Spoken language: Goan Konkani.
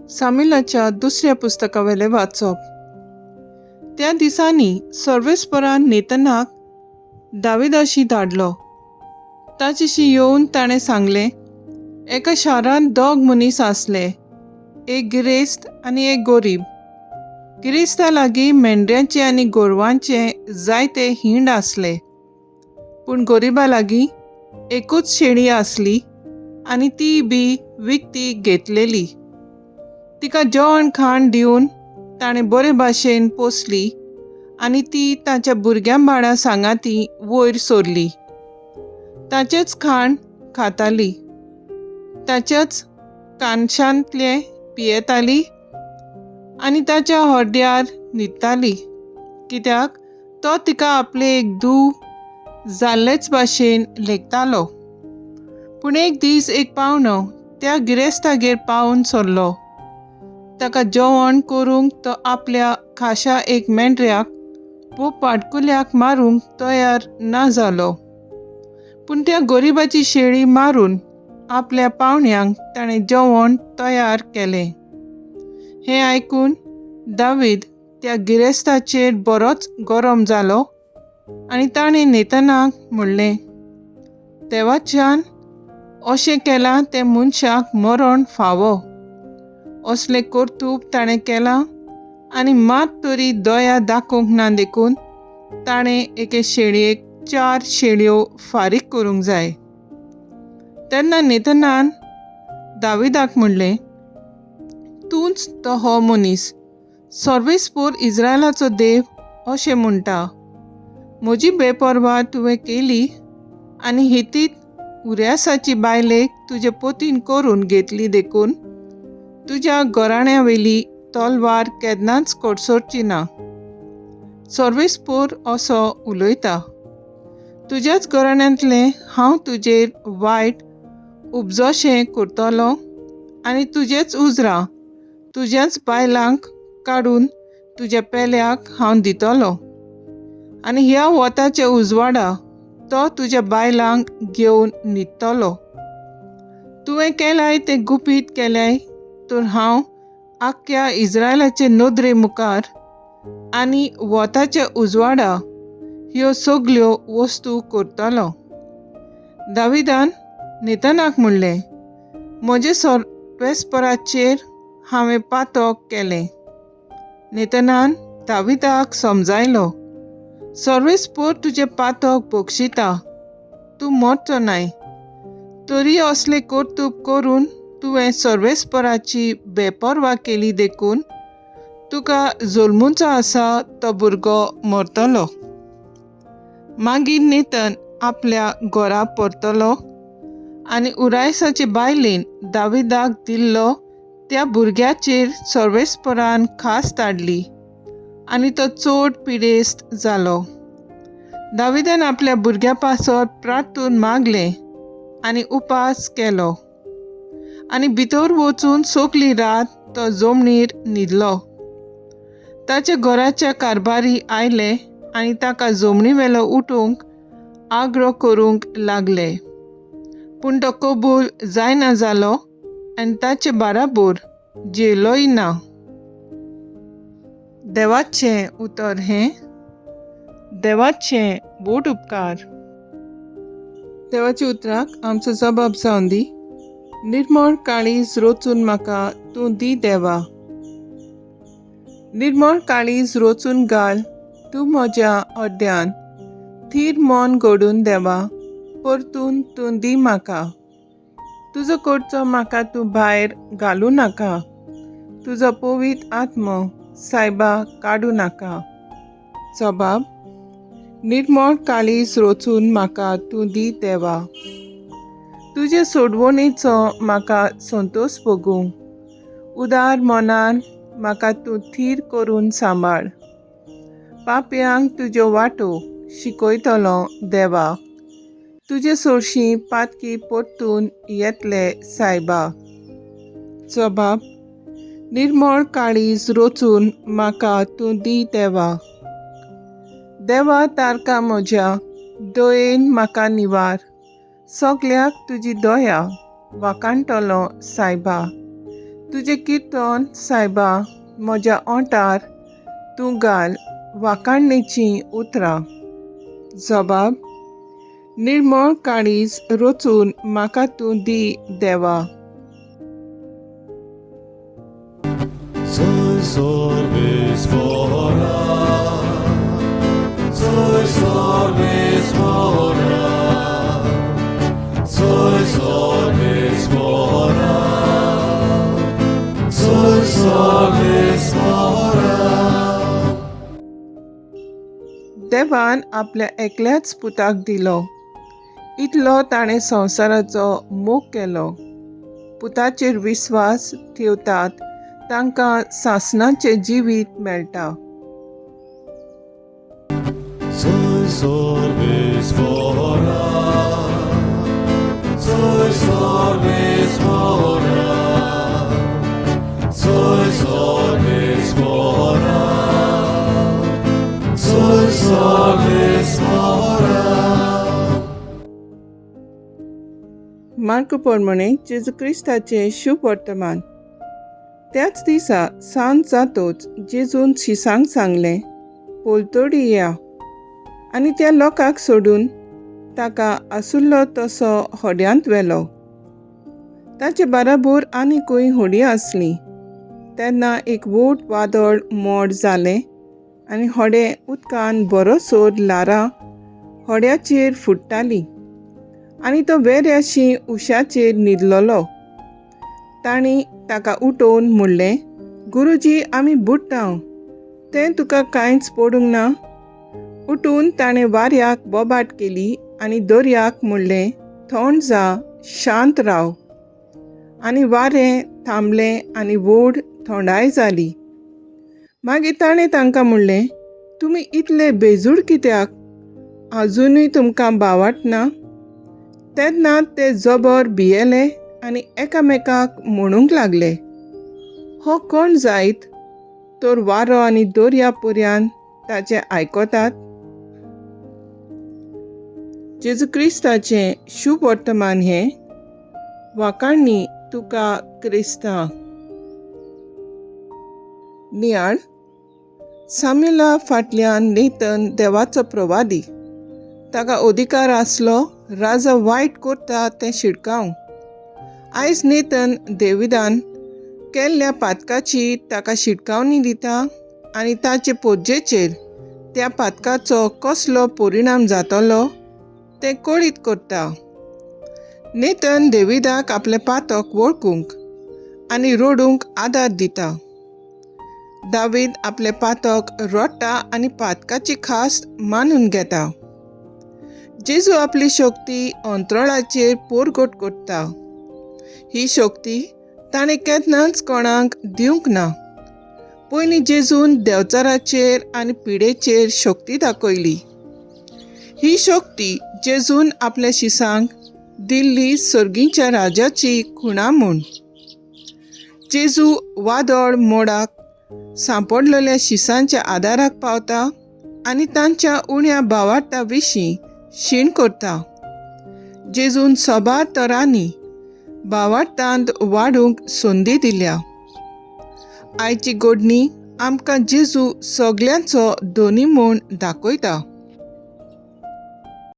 सामिलाच्या दुसऱ्या पुस्तकावेलें वाचप. त्या दिसांनी सर्वेस्परान नेतनाक दाविदाशी धाडलो. ताचेशी येवन ताणें सांगलें, एका शारांत दोग मनीस आसले, एक गिरेस्त आनी एक गोरीब. गिरेस्ता लागीं मेंढऱ्यांचे आनी गोरवांचे जायते हिंड आसले, पूण गोरिबा लागीं एकूच शेळी आसली आनी ती बी विकती घेतलेली. तिका जेवण खाण दिवन ताणें बरे भाशेन पोसली आनी ती ताच्या भुरग्यां बाळां सांगाती वयर सरली. ताचेंच खाण खाताली, ताच्याच कानशांतलें पियेताली आनी ताच्या हड्ड्यार न्हिदताली, कित्याक तो तिका आपले एक धूव जाल्लेच भाशेन लेखतालो. पूण एक दीस एक पावणो त्या गिरेस्तागेर पावून सरलो. ताका जेवण करूंक तो आपल्या खाशा एक मेंढऱ्याक वो पाटकुल्याक मारूंक तयार ना जालो, पूण त्या गरिबाची शेळी मारून आपल्या पावण्यांक ताणें जेवण तयार केलें. हें आयकून दावीद त्या गिरेस्ताचेर बरोच गरम जालो आनी ताणें नेतनाक म्हणलें, देवाच्यान अशें केलां तें मनशाक मरण फावो. असलें कर्तूब ताणें केलां आनी मात तरी दया दाखोवंक ना, देखून ताणें एके शेळयेक 4 शेळयो फारीक करूंक जाय. तेन्ना नेतनान दाविदाक म्हणलें, तूंच तो हो मनीस, सर्वेस्पोर इज्रायलाचो देव अशें म्हणटा, म्हजी बेपर्वा तुवें केली आनी हितीत उर्यासाची बायलेक तुजे पोतीन करून घेतली, देखून तुज्या घराण्यावेली तलवार केन्नाच कडसरची ना. सर्वेस्पोर असो उलयता, तुज्याच घराण्यांतलें हांव तुजेर वायट उपजोशें करतलो आनी तुजेच उजरां तुज्याच बायलांक काडून तुज्या पेल्याक हांव दितलो आनी ह्या वताच्या उजवाडा तो तुज्या बायलांक घेवन न्हिदतलो. तुवें केलाय तें गुपीत केल्याय तर हांव आख्ख्या इज्रायलाचे नदरे मुखार आनी वताच्या उजवाडा ह्यो सगल्यो वस्तू करतलो. दाविदान नेतनाक म्हणलें, म्हजे सर्वेस्पराचेर हांवें पातक केलें. नेतनान दाविदाक समजायलो, सर्वेस्पोर तुजें पातक बक्षिता, तूं मरचो नाय. तरी असलें कर्तूब करून तुवें सर्वेस्पराची बेपर्वा केली, देखून तुका जल्मुचो आसा तो भुरगो मरतलो. मागीर नेतन आपल्या घरा परतलो आनी उरायसाचे बायलेन दाविदाक दिल्लो त्या भुरग्याचेर सर्वेस्परान खास ताडली आनी तो चड पिडेस्त जालो. दाविदान आपल्या भुरग्या पासत प्रार्थून मागलें आनी उपास केलो आनी भितर वचून सगली रात तो जमनीर न्हिदलो. ताच्या घराच्या कारभारी आयले आनी ताका जमनीवेलो उठूंक आग्रो करूंक लागले, पूण तो कबूल जायना जालो आनी ताचे बाराबोर जेलोय ना. देवाचें उतर हें. देवाचें व्हड उपकार. देवाच्या उतराक आमचो जबाब जावन दी. निर्मळ काळीज रोचून म्हाका तूं दी देवा. निर्मळ काळीज रोचून घाल तूं म्हज्या अर्द्यान, थीर मन घडून देवा परतून तूं दी म्हाका. तुजो कडचो म्हाका तूं भायर घालूं नाका, तुजो पवित्र आत्मो सायबा काडूं नाका. जबाब, निर्मळ काळीज रोचून म्हाका तूं दी देवा. तुजे सोडवणेचो म्हाका संतोश भोगूं, उदार मनान म्हाका तूं थीर करून सांबाळ. पापयांक तुज्यो वाटो शिकयतलो देवा, तुजे सोरशीं पातकी परतून येतले सायबा. जबाब, निर्मळ काळीज रोचून म्हाका तूं दी देवा. देवा तारका म्हज्या दयेन म्हाका निवार, सगल्याक तुजी दया वाखाणटलो सायबा. तुजें किर्तन सायबा म्हज्या ओंठार तूं घाल वाखाणणेचीं उतरां. जबाब: निर्मळ काळीज रचून म्हाका तूं दी देवा. Soy solvis mora, soy solvis mora, soy solvis mora, soy solvis mora. देवान आपल्या एकल्याच पुताक दिलो, इतलो ताणें संवसाराचो मोग केलो. पुताचेर विस्वास ठेवतात तांकां सासणाचें जिवीत मेळटा. Soy solvis mora, soy solvis mora, soy solvis mora, soy solvis mora. Mark प्रमाणे जेजू क्रिस्ताचें शुभ वर्तमान. त्याच दिसा सांज जातोच जेजून शिसांक सांगलें, "पलतडी या." आनी त्या लोकांक सोडून ताका आसुल्लो तसो होड्यांत व्हेलो. ताचे बाराबोर आनिकूय होडी आसली. तेन्ना एक व्हड वादळ मोड जालें आनी होडें उदकान बरोसर ल्हारां होड्याचेर फुट्टालीं आनी तो वेऱ्याशी उश्याचेर न्हिदलेलो. तांणी ताका उठोवन म्हणलें, "गुरुजी, आमी बुडटा तें तुका कांयच पडूंक ना?" उठून ताणें वाऱ्याक बोबाट केली आनी दर्याक म्हणलें, "थंड जा, शांत राव." आनी वारें थांबलें आनी व्हड थंडाय जाली. मागीर ताणें तांकां म्हणलें, "तुमी इतले बेजूड कित्याक? आजुनूय तुमकां भावार्त ना?" तेन्ना ते जबर भियेले आनी एकामेकाक म्हणूंक लागले, "हो कोण जायत तर वारो आनी दर्या पर्यान ताचें आयकतात?" जेजू क्रिस्ताचें शुभ वर्तमान हें. वाखाणणी तुका क्रिस्ता. नियाळ. साम्युला फाटल्यान नेतन देवाचो प्रवादी. ताका अधिकार आसलो राजा वायट करता तें शिडकावंक. आयज नेतन देविदान केल्ल्या पातकाची ताका शिटकावणी दिता आनी ताचे पोजेचेर त्या पातकाचो कसलो परिणाम जातलो तें कळीत करता. नेतन देविदाक आपलें पातक वळखूंक आनी रडूंक आदार दिता. दावीद आपलें पातक रडटा आनी पातकाची खास्त मानून घेता. जेजू आपली शक्ती अंतराळाचेर परगट करता. ही शक्ती ताणें केन्नाच कोणाक दिवंक ना. पयलीं जेजून देंवचाराचेर आनी पिडेचेर शक्ती दाखयली. ही शक्ती जेजून आपल्या शिसांक दिल्ली सर्गीच्या राजाची खुणा म्हूण. जेजू वादळ मोडाक सांपडलेल्या शिसांच्या आदाराक पावता आनी तांच्या उण्या भावार्था विशीं शीण करता. जेजून सबार तरांनी भावार्थांत वाडूंक संदी दिल्या. आयची गोडणी आमकां जेजू सगल्यांचो धनी म्हूण दाखयता.